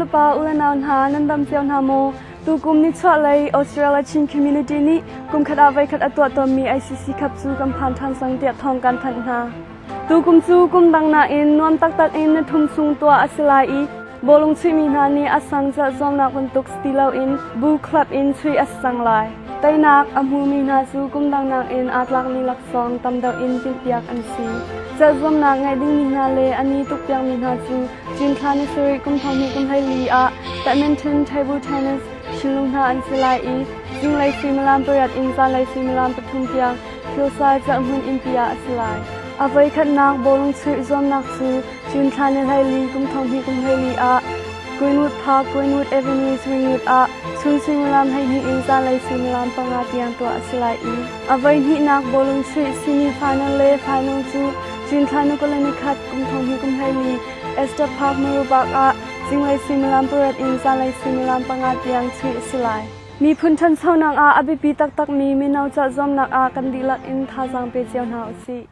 le pa u le nau hna nan dam cio hna maw? Tukum nichuahlei Australia Chin Community nih kumkhat ah voikhat a tuah tawnmi ICC Cup cu kan phan ṭhan cang tiah thawng kan thanh hna. Tukum cu kum dang nakin nuam taktak in ni thum chung tuah a si lai i bawlung chuihmi hna nih a sang celh zuamnak bantuk si ti loin bu club in chuih a si cang lai. Teinak a hmumi hna cu kum dang nakin aa tlakmi laksawng tam deuh in timhpiak an si. Celh zuamnak ngeih dingmi hna le a ni tukpiakmi hna cu June thla ni sarih kum 12 kum 14 ah badminton, table tennis, Shinlung hna an si lai i zinglei suimilam pariat in zanlei suimilam pathum tiang thilsai celhhmun innpi ah a si lai. A voikhatnak bawlung chuih zuamnak cu June thla ni 14 kum 12 kum 14 ah Greenwood Park, Greenwood Avenue, Greenwood ah chun suimilam 12 in zanlei suimilam panga tiang tuah a si lai i a voihnihnak bawlung chuih semi final le final cu June thla ni 21 kum 12 kum 14 Esther Park, Marubak ah zinglei suimilam pariat in zanlei suimilam panga tiang chuih a si lai. Miphun ṭhanchonak ah a biapi taktakmi mino celh zuamnak ah kan dihlak in thazaang pe cio hna u sih.